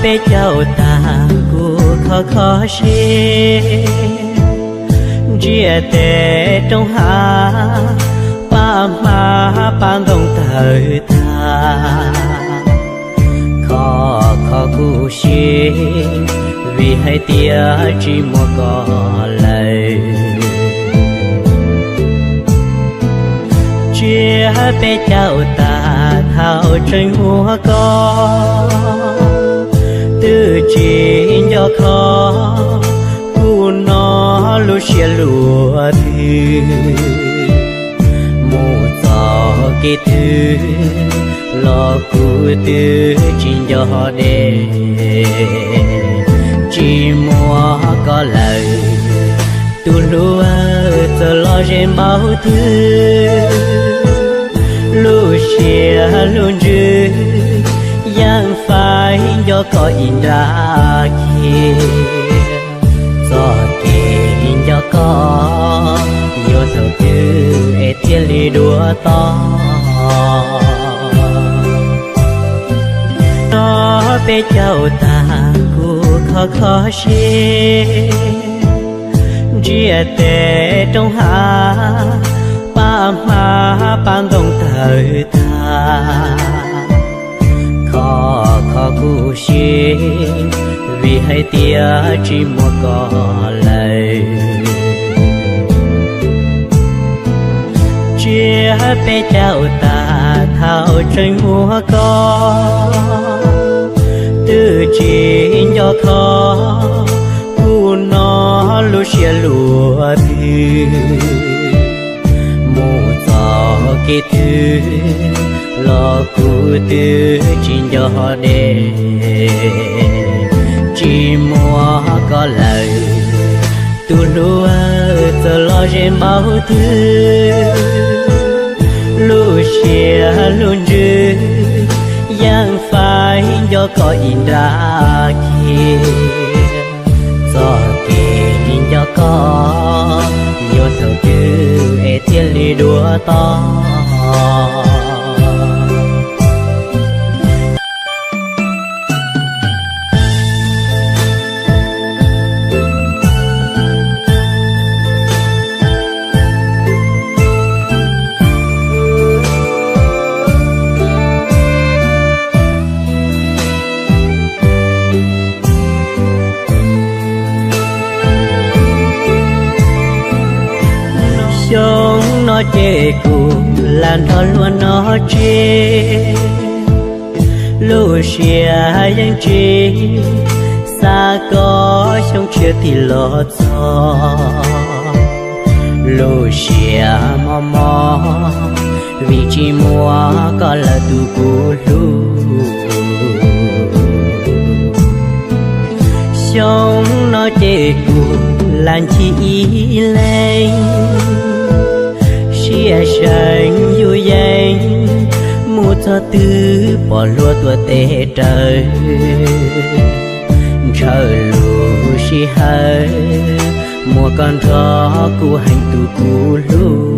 Peb caug tag kuv kho kho siab, ntsiag tes roob hav, pab hmab pab ntoo tawg tag. Kho kho kuv siab, vim hais tias tsis muaj koj lawm. Tsiab peb caug tag thaum tseem muaj koj, twb tsis nco kho, kuv hnov lub siab luag twg. Mus txog kev twg los kuv twb tsis nco deb, tsis muaj koj lawm. Tus hlub txawm los ze npaum twg, lub siab lub ntsws yeej faib nco koj ib nrab kiag. Txoj kev nco koj yuav thaum twg es thiaj li dua toj? Nyob peb caug tag kuv kho kho siab, ntsiag tes roob hav, pab hmab pab ntoo tawg tag. Kho kho kuv siab, vim hais tias tsis muaj koj lawm. Tsiab peb caug tag thaum tseem muaj koj, twb tsis nco kho, kuv hnov lub siab luag twg. Mus txog kev twg los kuv twb tsis nco deb, tsis muaj koj lawm. Tus hlub txawm los ze npaum twg, lub siab lub ntsws yeej faib nco koj ib nrab kiag. Txoj kev nco koj yuav thaum twg es thiaj li dua toj? Xyoo no ces kuv lam nrog luag noj tsev, lub siab yeej tsis xav koj xyoo tshiab tim los txog. Lub siab mob mob vim tsis muaj koj lawm tus kuv hlub. Xyoo no ces kuv lam ncig ib leeg, siab seev yus yeej mus txog twg pom hlua tuaj tes raws. Ntshaw lub sij hawm muaj koj nrog kuv heev tus kuv hlub.